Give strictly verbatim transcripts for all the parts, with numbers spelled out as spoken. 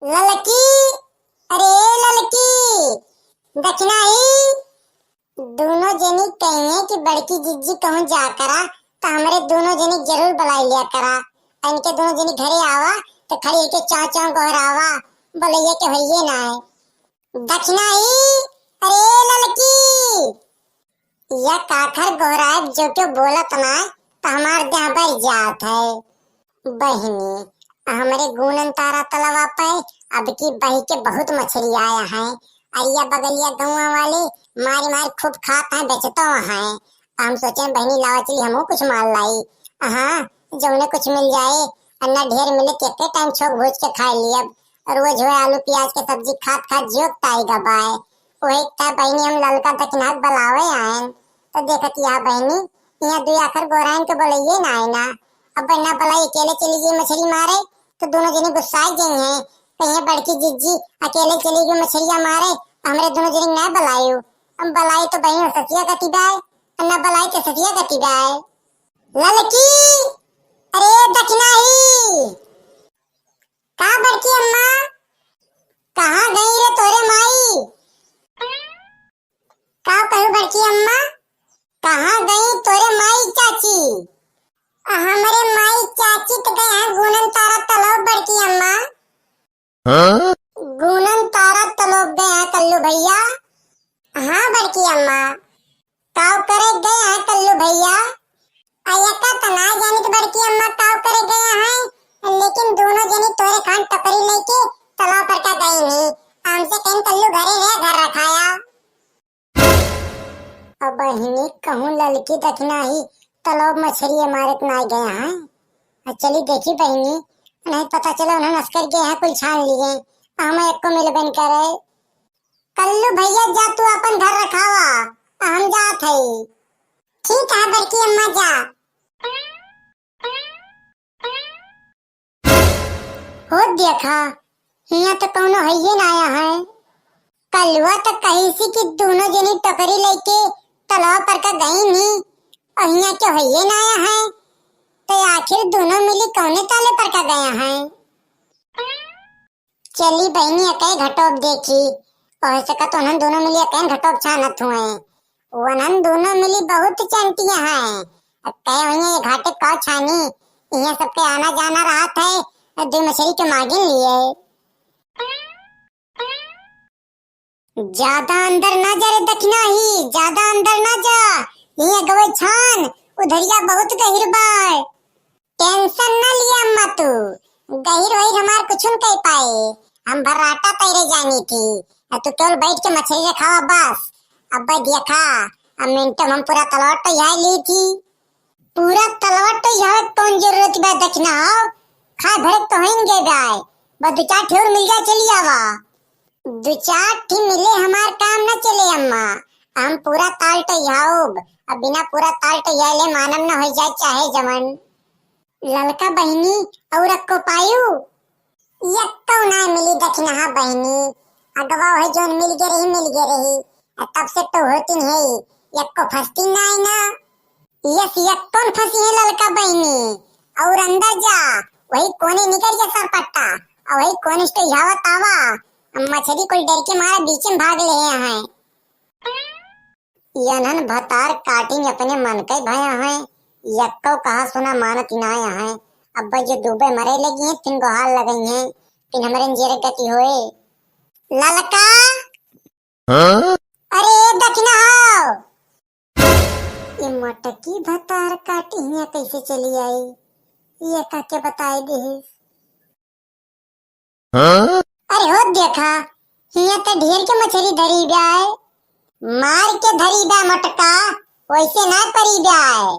ललकी, अरे ललकी, दखिनही। दूनो जनी कहिए कि बड़की जिज्जी कहूँ जा करा, त हमरे दूनो जनी जरूर बुलाई लिया करा। इनके दूनो जनी घरे आवा, त खड़ी होके चाँव चाँव गोहरावा, बोलैया के होइए ना है। दखिनही, अरे ललकी, या काखर गोहराए जो क्यों बोलत ना, त हमार देह बर जात है। बहिनी, हमरे गूनन तारा तलवा पे अब की बही के बहुत मछरी आया है। अरिया बगलिया गौवा वाले मारी मारी खूब खात हैं, बेचतो हैं। हम सोचे बहिनी लावा चली हमहू कुछ मार लाई। हाँ, जौने कुछ मिल जाए, अन्ना ढेर मिले, के टाइम छोक भूज के खाए लियब। रोज होए आलू प्याज के सब्जी खात खात जियो ताई गबाए। वही त बहिनी हम ललका दखिनहा के बलावे आएन, त देखत या बहिनी, यहाँ दुई आखर गोराइन के बोलइए ना आए ना। अब बहिना बलाई अकेले चली गई मछरी मारे, त दूनो जनी गुस्साए गई हैं। कहिए बड़की जिज्जी अकेले चली गई मछरिया मारे, हमरे दूनो जनी ना बलायू। हम बलाई त बहिनी ससिया कति बाय, न बलाई त ससिया कति बाय। ललकी, अरे दखिनही। का बड़की अम्मा? कहाँ गई रे तोरे माई? का कहू बड़की अम्मा? कहाँ गई तोरे माई चाची? हमरे माई चाची त गए हैं गूनन तारा तलवा बड़की अम्मा। हाँ? गूनन तारा तलवा गए हैं कल्लू भैया। हाँ बड़की अम्मा। काव करे गए हैं कल्लू भैया? अयका त ना जानित बड़की अम्मा काव करे गए हैं, लेकिन दूनो जनी तोरे खान टोकरी लेके तलवा पर का गई नहीं। हमसे कहीं कल्लू घरे है, घर रखाया। अब बहिनी कहूँ ललकी दखिनही तलवा मछरी मारत ना गए हैं। आ चली देखी बहिनी, नहीं पता चला उन्हें नस्कर गए हैं, कुल छान लिए, हम एको मिलबे न करे। कल्लू भैया जा तू अपन घर रखावा, हम जात हई। ठीक है बड़की अम्मा जा। हो देखा, हियाँ त कौनो हइये ना आया है। कलुआ त कहिसी कि दूनो जनी टोकरी लेके तलवा पर का गई नी, और हियाँ के हइये ना आया है। त आखिर दूनो मिली कौने ताले पर का गया है? चली बहिनी, एकै घटोब देखी, ओह सकत उन्हन दूनो मिली एकै घटोब छानत हुए। वनन दूनो मिली बहुत चंटिया हैं। अब कहे हुए ये घाटे का छानी, इहाँ सबके आना जाना रहत है, दुई मछरी के मागिन लिए। ज्यादा अंदर ना जा रे दखिनही, ज्यादा अंदर ना जा। ये गवे छान, उधरिया बहुत गहिर बाय। Tension ना लिया अम्मा तू, गहिर वहिर हमार कुछ न कह पाए। हम भर्राटा तैरे जानी थी, अब तू केवल बैठ के मछरी रखावा बस। अब देखा, अब मिनट में हम पूरा तलवा टोहिया ली थी। पूरा तलवा टोहियावे के कौन जरूरत बा दखिनहा? खाए भरे तो होइन गए बाय, बस दू चार ठे और मिल जाए, चली आवा। दू चार ठी मिले हमार काम न चले अम्मा, हम पूरा ताल टोहियाउब, अब बिना पूरा ताल टोहियाले मानम न होइ जाए चाहे जवन। ललका बहिनी, और अक्को पायू? यक्को ना मिली दखिनहा बहिनी, अगवा वही जौन मिल गे रही, मिल गे रही, आ तब से तो होती नहीं, यक्को फंसती ना आई ना। यस, यक्को न फंसी है ललका बहिनी, और अंदर जा, वही कोने निकल जा सरपट्टा, और वही कोने से टोहियावत आवा, मछरी कुल डर के मारे बीच में भाग ले हैं। यनहन भतार काटिन अपने मन के भया हैं, यक्को कहा सुना मानत नाय हैं। अब जो डूबे मरे लगी हैं, तिन गोहार लगई हैं, तिन हमरे जेरे गति होए। ललका! हाँ? अरे दखिनहा! ये मटकी भतार काटी हियाँ कैसे चली आई? ये काके बताए दिहिस? हाँ? अरे हो देखा, हियाँ त ढेर के मछरी धरी बाय। मार के धरी बाय मटका, वैसे ना परी बाय।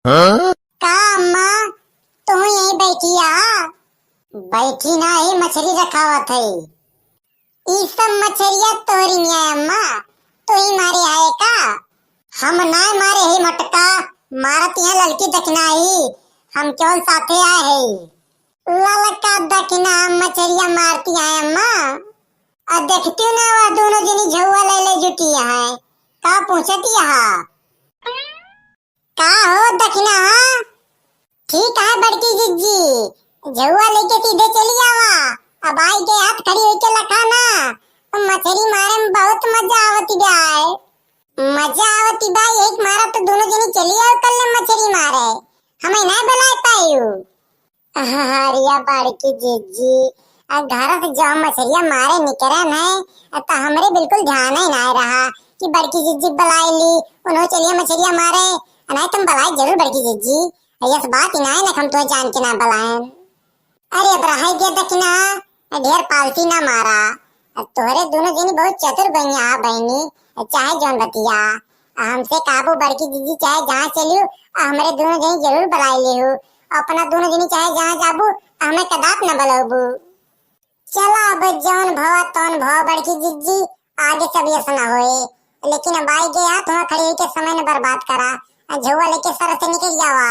हाँ? का अम्मा, तू यहीं बैठी आ? बैठी ना, ही मछरी रखावत है। ई सब मछरिया तोहरी है अम्मा, तू ही मारे है का? हम ना मारे ही मटका, मारत है ललकी दखिनही, हम केवल साथे आए है। ललका दखिनहा मछरिया मारती है अम्मा। आ देखती ना, वह दूनो जनी झउआ ले ले जुटी है, का पूछती है? का हो दखिनहा? ठीक है बड़की जिज्जी, झउआ लेके सीधे चली आवा, अब आई के हाथ खड़ी होइके लखा ना, मछरी मारे में बहुत मजा आवत बा। मजा आवत बा, यही के मारा तो दोनों जनी चली आओ कल्ले मछरी मारे, हमें ना बुलाए पायू। अहरिया बड़की जिज्जी, आ घर से जब मछरिया मारे निकरन है, त हमरे बिल्कुल ध्यान ही ना रहा कि बड़की जिज्जी बुलाए ली, उन्हों चलिए मछरिया मारे। नहीं, तुम बुलाए जरूर बड़की जिज्जी, यस बात ही ना है ना, हम तो जान के ना बुलाएन। अरे, अब रहे दे दखिना, ढेर पालती ना मारा। तोहरे दोनों जनी बहुत चतुर बनिया है बहिनी, चाहे जौन बतिया। हमसे कहबो बड़की जिज्जी चाहे जहाँ चलियो, हमरे दोनों जनी जरूर बुलाए लिहू। अपना दोनों जनी चाहे जहाँ जाबू, हमें कदाप न बुलाबू। चला अब जौन भवा तौन भवा बड़की जिज्जी, आगे सब यस न होए। लेकिन अब आई गया, थोड़ा खड़ी होके समय न बर्बाद करा। झौवा लेके सर से निकल जावा,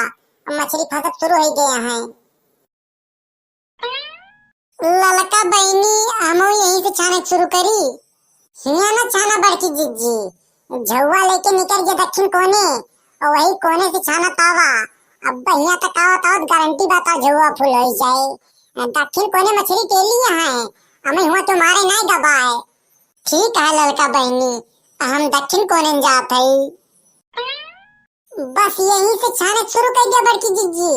अब मछली फंसत शुरू हो गया है। ललका बहिनी, हमहू यहीं से छाने शुरू करी। हियाँ न छाना बड़की जिज्जी, झौवा लेके निकल के दक्षिण कोने, और वही कोने से छाना तावा। अब हियाँ तक आवत आवत गारंटी बा का झौवा फुल हो जाए। दक्षिण कोने मछली के लिए है, हमें हुआ तुम्हारे नहीं दबाए। ठीक है ललका बहिनी, हम दक्षिण कोने जात हई। बस यहीं से छाने शुरू कर दिया बड़की जिज्जी।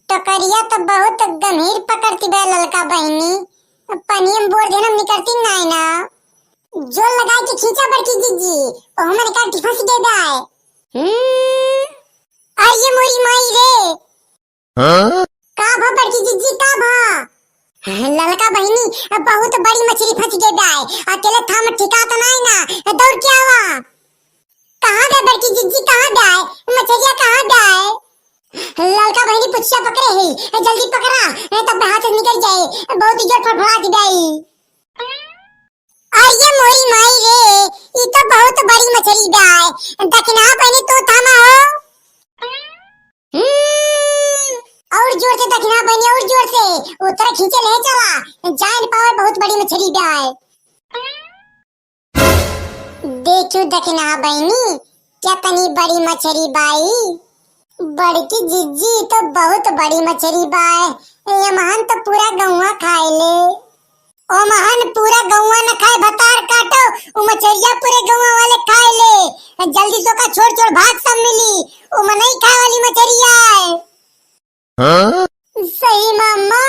टोकरिया तो बहुत गंभीर पकड़ती बा ललका बहिनी, पनिया में बोर देना निकलती नाई ना। जोर लगा के खींचा बड़की जिज्जी, ओहमन का फंस गए बा। हम्म, अरे मोरी माई रे। हाँ? का भा बड़की जिज्जी, का भा? ललका बहिनी, बहुत बड़ी मछली फंस गई बा, अकेले थाम ठिकात नाई ना, दौड़ के आवा। कहाँ गए बड़की जिज्जी, कहाँ गए? मछरिया कहाँ गए? ललका बहिनी पुछिया पकड़े ही, जल्दी पकड़ा, नहीं तब हाथ से निकल जाए, बहुत जोर फड़फड़ात गई। अरे मोरी माई रे, ई तो बहुत बड़ी मछली बा। दखिना बहिनी तू थामा हो। हम्म, और जोर से दखिना बहिनी, और जोर से। उतर खींचे ले चला, जान पावे बहुत बड़ी मछली बा। देखू दखिना बहिनी, कितनी बड़ी मछली बाई। बड़की जिज्जी, तो बहुत बड़ी मछली बाय। एमहन तो पूरा गौवा खाए ले। ओमहन पूरा गौवा न खाए, भतार काटो, उ मछरिया पूरे गौवा वाले खाए ले। जल्दी से ओका छोड़ छोड़ भाग, सब मिली। उ मनई खाए वाली मछरिया है। हाँ? सही मामा,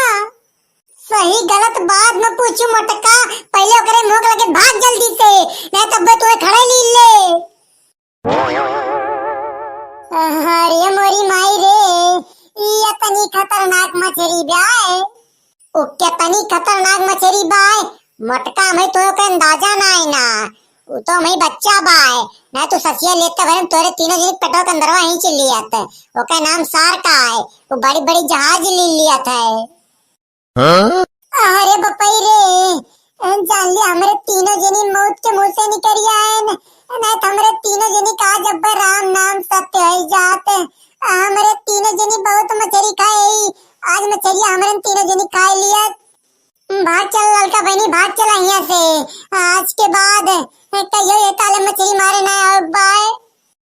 सही गलत बात न पूछू मोटका, पहले ओकरे मुंह के लगे भाग जल्दी से, नहीं तब तुम्हें खड़े ली ले। अरे मोरी माई रे, ई इतनी खतरनाक मछली बा। उ कितनी खतरनाक मछली बा, मोटका, हमें तो ओकर अंदाजा ना है ना। उ तो हमें बच्चा बा, ना तो ससिया लेते भरे तोरे तीनों जनी पेटवा के अंदरवा ही चल लियत। ओकर नाम शार्क है, वो बड़ी बड़ी जहाज ले लियत है। हाँ? अरे बपई रे, जान लिया हमरे तीनों जनी मौत के मुंह से निकल आयन, ना तो हमरे तीनों जनी का जब राम नाम सत्य हो जात। हमरे तीनों जनी बहुत मछली खाए, आज मछलिया हमरे तीनों जनी खाए लियत। भाग चल ललका बहिनी, भाग चला हियां से। आज के बाद कहियो ये ताले मछली मारे ना आओ बाय।